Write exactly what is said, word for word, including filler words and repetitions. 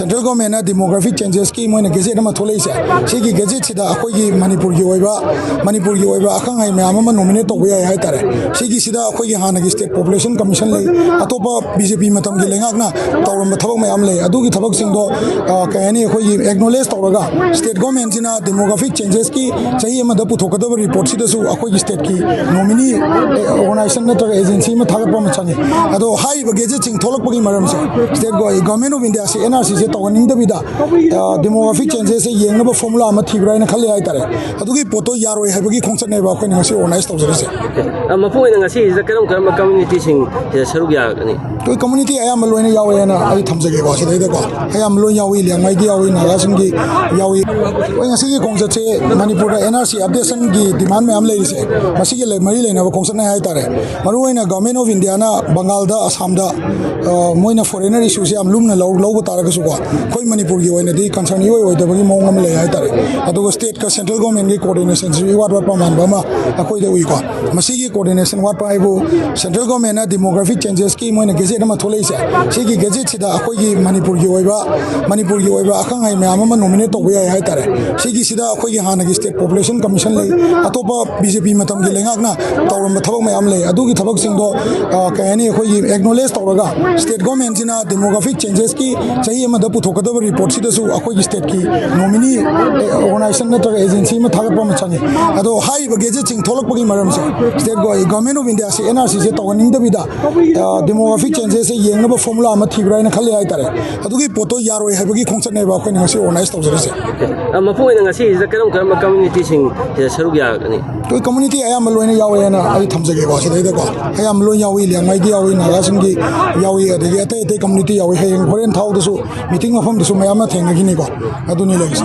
Central ꯒꯣꯔꯃꯦꯟꯅ ꯗꯤꯃꯣꯒ꯭ꯔꯥꯐꯤꯛ ꯆꯦꯟꯖꯦꯁꯀꯤ ꯃꯣꯏꯅ gadget ꯑꯃ ꯊꯣꯛꯂꯛꯏꯁꯦ, ꯁꯤꯒꯤ ꯒꯦꯖꯦꯠꯁꯤꯗ ꯑꯩꯈꯣꯏꯒꯤ ꯃꯅꯤꯄꯨꯔꯒꯤ ꯑꯣꯏꯕ, ꯃꯅꯤꯄꯨꯔꯒꯤ ꯑꯣꯏꯕ ꯑꯈꯪ ꯑꯍꯩ ꯃꯌꯥꯝ ꯑꯃ ꯅꯣꯃꯤꯅꯦꯠ ꯇꯧꯕ ꯌꯥꯏ ꯍꯥꯏꯇꯥꯔꯦ꯫ ꯁꯤꯒꯤꯁꯤꯗ ꯑꯩꯈꯣꯏꯒꯤ ꯍꯥꯟꯅꯒꯤ ꯁ꯭ꯇꯦꯠ ꯄꯣꯄꯨꯂꯦꯁꯟ ꯀꯃꯤꯁꯟ ꯂꯩ, ꯑꯇꯣꯞꯄ ꯕꯤ ꯖꯦ ꯄꯤ ꯃꯇꯝꯒꯤ ꯂꯩꯉꯥꯛꯅ ꯇꯧꯔꯝꯕ ꯊꯕꯛ ꯃꯌꯥꯝ ꯂꯩ꯫ ꯑꯗꯨꯒꯤ ꯊꯕꯛꯁꯤꯡꯗꯣ, ꯑ, ꯀꯩ ꯍꯥꯏꯅꯤ, ꯑꯩꯈꯣꯏꯒꯤ ꯑꯦꯛꯅꯣꯂꯦꯖ ꯇꯧꯔꯒ ꯁ꯭ꯇꯦꯠ ꯒꯣꯔꯃꯦꯟꯁꯤꯅ ꯗꯦꯃꯣꯒ꯭ꯔꯥꯐꯤꯛ ꯆꯦꯟꯖꯦꯁꯀꯤ ꯆꯍꯤ ꯑꯃꯗ ꯄꯨꯊꯣꯛꯀꯗꯕ ꯔꯤꯄꯣꯔꯠꯁꯤꯗꯁꯨ ꯑꯩꯈꯣꯏꯒꯤ ꯁ꯭ꯇꯦꯠꯀꯤ ꯅꯣꯃꯤꯅꯤ ꯑꯣꯔꯒꯅꯥꯏꯖꯦꯁꯟ ꯅꯠꯇ꯭ꯔꯒ ꯑꯦꯖꯦꯟꯁꯤ ꯑꯃ ꯊꯥꯒꯠꯄ ꯑꯃ ꯆꯪꯉꯤ꯫ ꯑꯗꯣ ꯍꯥꯏꯔꯤꯕ ꯒꯦꯖꯦꯠꯁꯤꯡ ꯊꯣꯛꯂꯛꯄꯒꯤ ꯃꯔꯝꯁꯦ, ꯁ꯭ꯇꯦꯠ ꯒꯣ-, ꯒꯣꯔꯃꯦꯟ ꯑꯣꯐ ꯏꯟꯗꯤꯌꯥꯁꯤ ꯑꯦꯟ ꯑꯥꯔ ꯁꯤꯁꯦ ꯇꯧꯍꯟꯅꯤꯡꯗꯕꯤꯗ, ꯑ, ꯗꯦꯃꯣꯒ꯭ꯔꯥꯐꯤꯛ ꯆꯦꯟꯖꯦꯁꯁꯦ ꯌꯦꯡꯅꯕ ꯐꯣꯔꯃꯨꯂꯥ ꯑꯃ ꯊꯤꯕ꯭ꯔꯥ ꯍꯥꯏꯅ ꯈꯜꯂꯤ ꯍꯥꯏꯇꯥꯔꯦ꯫ ꯑꯗꯨꯒꯤ ꯄꯣꯠꯇꯣ ꯌꯥꯔꯣꯏ ꯍꯥꯏꯕꯒꯤ ꯈꯣꯡꯆꯠꯅꯦꯕ ꯑꯩꯈꯣꯏꯅ ꯉꯁꯤ ꯑꯣꯔꯒꯅꯥꯏꯖ ꯇꯧꯖꯔꯤꯁꯦ꯫ ꯑ, ꯃꯄꯨꯡ ꯑꯣꯏꯅ ꯉꯁꯤꯁꯤꯗ ꯀꯔꯝ ꯀꯔꯝꯕ ꯀꯝꯃ꯭ꯌꯨꯅꯤꯇꯤꯁꯤꯡ ꯁꯤꯗ ꯁꯔꯨꯛ ꯌꯥꯒꯅꯤ? ꯑꯩꯈꯣꯏ ꯀꯝꯃ꯭ꯌꯨꯅꯤꯇꯤ ꯑꯌꯥꯝꯕ ꯂꯣꯏꯅ ꯌꯥꯎꯋꯦꯅ ꯑꯩ ꯊꯝꯖꯒꯦꯀꯣ ꯁꯤꯗꯩꯗꯀꯣ꯫ ꯑꯌꯥꯝꯕ ꯂꯣꯏ ꯌꯥꯎꯏ, ꯂꯤꯌꯥꯡꯃꯩꯒꯤ ꯌꯥꯎꯏ, ꯅꯥꯒꯥꯁꯤꯡꯒꯤ ꯌꯥꯎꯏ꯫ ꯑꯩꯈꯣꯏ ꯉꯁꯤꯒꯤ ꯈꯣꯡꯆꯠꯁꯦ ꯃꯅꯤꯄꯨꯔꯗ ꯑꯦꯟ ꯑꯥꯔ ꯁꯤ ꯑꯞꯗꯦꯁꯟꯒꯤ ꯗꯤꯃꯥꯟ ꯃꯌꯥꯝ ꯂꯩꯔꯤꯁꯦ, ꯃꯁꯤꯒꯤ ꯂꯩ-, ꯃꯔꯤ ꯂꯩꯅꯕ ꯈꯣꯡꯆꯠꯅꯦ ꯍꯥꯏꯇꯥꯔꯦ꯫ ꯃꯔꯨꯑꯣꯏꯅ ꯒꯣꯔꯃꯦꯟ ꯑꯣꯐ ꯏꯟꯗꯤꯌꯥꯅ ꯕꯪꯒꯥꯜꯗ, ꯑꯁꯥꯝꯗ, ꯑ, ꯃꯣꯏꯅ ꯐꯣꯔꯦꯅꯔ ꯏꯁꯨꯁꯦ ꯌꯥꯝ ꯂꯨꯝꯅ ꯂꯧ-, ꯂꯧꯕ ꯇꯥꯔꯒꯁꯨꯀꯣ, ꯑꯩꯈꯣꯏ ꯃꯅꯤꯄꯨꯔꯒꯤ ꯑꯣꯏꯅꯗꯤ ꯀꯟꯁꯔꯟ ꯏꯑꯣꯏ ꯑꯣꯏꯗꯕꯒꯤ ꯃꯑꯣꯡ ꯑꯃ ꯂꯩ ꯍꯥꯏꯇꯥꯔꯦ꯫ ꯑꯗꯨꯒ ꯁ꯭ꯇꯦꯠꯀ ꯁꯦꯟꯇ꯭ꯔꯦꯜ ꯒꯣꯔꯃꯦꯟꯒꯤ ꯀꯣꯑꯣꯔꯗꯤꯅꯦꯁꯟꯁꯨ ꯏꯋꯥꯠ ꯋꯥꯠꯄ ꯃꯥꯟꯕ ꯑꯃ ꯑꯩꯈꯣꯏꯗ ꯎꯏꯀꯣ꯫ ꯃꯁꯤꯒꯤ ꯀꯣꯑꯣꯔꯗꯤꯅꯦꯁꯟ ꯋꯥꯠꯄ ꯍꯥꯏꯕꯨ, ꯁꯦꯟꯇ꯭ꯔꯦꯜ ꯒꯣꯔꯃꯦꯟꯅ ꯗꯤꯃꯣꯒ꯭ꯔꯥꯐꯤꯛ ꯆꯦꯟꯖꯦꯁꯀꯤ ꯃꯣꯏꯅ ꯒꯦꯖꯦꯠ ꯑꯃ ꯊꯣꯛꯂꯛꯏꯁꯦ, ꯁꯤꯒꯤ ꯒꯦꯖꯦꯠꯁꯤꯗ ꯑꯩꯈꯣꯏꯒꯤ ꯃꯅꯤꯄꯨꯔꯒꯤ ꯑꯣꯏꯕ, ꯃꯅꯤꯄꯨꯔꯒꯤ ꯑꯣꯏꯕ ꯑꯈꯪ ꯑꯍꯩ ꯃꯌꯥꯝ ꯑꯃ ꯅꯣꯃꯤꯅꯦꯠ ꯇꯧꯕ ꯌꯥꯏ ꯍꯥꯏꯇꯥꯔꯦ꯫ ꯁꯤꯒꯤꯁꯤꯗ ꯑꯩꯈꯣꯏꯒꯤ ꯍꯥꯟꯅꯒꯤ ꯁ꯭ꯇꯦꯠ ꯄꯣꯄꯨꯂꯦꯁꯟ ꯀꯃꯤꯁꯟ ꯂꯩ, ꯑꯇꯣꯞꯄ ꯕꯤ ꯖꯦ ꯄꯤ ꯃꯇꯝꯒꯤ ꯂꯩꯉꯥꯛꯅ ꯇꯧꯔꯝꯕ ꯊꯕꯛ ꯃꯌꯥꯝ ꯂꯩ꯫ ꯑꯗꯨꯒꯤ ꯊꯕꯛꯁꯤꯡꯗꯣ, ꯑ, ꯀꯩ ꯍꯥꯏꯅꯤ, ꯑꯩꯈꯣꯏꯒꯤ ꯑꯦꯛꯅꯣꯂꯦꯖ ꯇꯧꯔꯒ ꯁ꯭ꯇꯦꯠ ꯒꯣꯔꯃꯦꯟꯁꯤꯅ ꯗꯦꯃꯣꯒ꯭ꯔꯥꯐꯤꯛ ꯆꯦꯟꯖꯦꯁꯀꯤ ꯆꯍꯤ ꯑꯃꯗ ꯄꯨꯊꯣꯛꯀꯗꯕ ꯔꯤꯄꯣꯔꯠꯁꯤꯗꯁꯨ ꯑꯩꯈꯣꯏꯒꯤ ꯁ꯭ꯇꯦꯠꯀꯤ ꯅꯣꯃꯤꯅꯤ ꯑꯣꯔꯒꯅꯥꯏꯖꯦꯁꯟ ꯅꯠꯇ꯭ꯔꯒ ꯑꯦꯖꯦꯟꯁꯤ ꯑꯃ ꯊꯥꯒꯠꯄ ꯑꯃ ꯆꯪꯉꯤ꯫ ꯑꯗꯣ ꯍꯥꯏꯔꯤꯕ ꯒꯦꯖꯦꯠꯁꯤꯡ ꯊꯣꯛꯂꯛꯄꯒꯤ ꯃꯔꯝꯁꯦ, ꯁ꯭ꯇꯦꯠ ꯒꯣ-, ꯒꯣꯔꯃꯦꯟ ꯑꯣꯐ ꯏꯟꯗꯤꯌꯥꯁꯤ ꯑꯦꯟ ꯑꯥꯔ ꯁꯤꯁꯦ ꯇꯧꯍꯟꯅꯤꯡꯗꯕꯤꯗ, ꯑ, ꯗꯦꯃꯣꯒ꯭ꯔꯥꯐꯤꯛ ꯆꯦꯟꯖꯦꯁꯁꯦ ꯌꯦꯡꯅꯕ ꯐꯣꯔꯃꯨꯂꯥ ꯑꯃ ꯊꯤꯕ꯭ꯔꯥ ꯍꯥꯏꯅ ꯈꯜꯂꯤ ꯍꯥꯏꯇꯥꯔꯦ꯫ ꯑꯗꯨꯒꯤ ꯄꯣꯠꯇꯣ ꯌꯥꯔꯣꯏ ꯍꯥꯏꯕꯒꯤ ꯈꯣꯡꯆꯠꯅꯦꯕ ꯑꯩꯈꯣꯏꯅ ꯉꯁꯤ ꯑꯣꯔꯒꯅꯥꯏꯖ ꯇꯧꯖꯔꯤꯁꯦ꯫ ꯑ, ꯃꯄꯨꯡ ꯑꯣꯏꯅ ꯉꯁꯤꯁꯤꯗ ꯀꯔꯝ ꯀꯔꯝꯕ ꯀꯝꯃ꯭ꯌꯨꯅꯤꯇꯤꯁꯤꯡ ꯁꯤꯗ ꯁꯔꯨꯛ ꯌꯥꯒꯅꯤ? ꯑꯩꯈꯣꯏ ꯀꯝꯃ꯭ꯌꯨꯅꯤꯇꯤ ꯑꯌꯥꯝꯕ ꯂꯣꯏꯅ ꯌꯥꯎꯋꯦꯅ ꯑꯩ ꯊꯝꯖꯒꯦꯀꯣ ꯁꯤꯗꯩꯗꯀꯣ꯫ ꯑꯌꯥꯝꯕ ꯂꯣꯏ ꯌꯥꯎꯏ, ꯂꯤꯌꯥꯡꯃꯩꯒꯤ ꯌꯥꯎꯏ, ꯅꯥꯒꯥꯁꯤꯡꯒꯤ ꯌꯥꯎꯏ, ꯑꯗꯒꯤ ꯑꯇꯩ ꯑꯇꯩ ꯀꯝꯃ꯭ꯌꯨꯅꯤꯇꯤ ꯌꯥꯎꯏ꯫ ꯍꯌꯦꯡ ꯍꯣꯔꯦꯟ ꯊꯥꯎꯗꯁꯨ ꯃꯤꯇꯤꯡ ꯃꯐꯝꯗꯁꯨ ꯃꯌꯥꯝ ꯑꯃ ꯊꯦꯡꯅꯈꯤꯅꯤꯀꯣ꯫ ꯑꯗꯨꯅꯤ ꯂꯩꯔꯤꯁꯦ꯫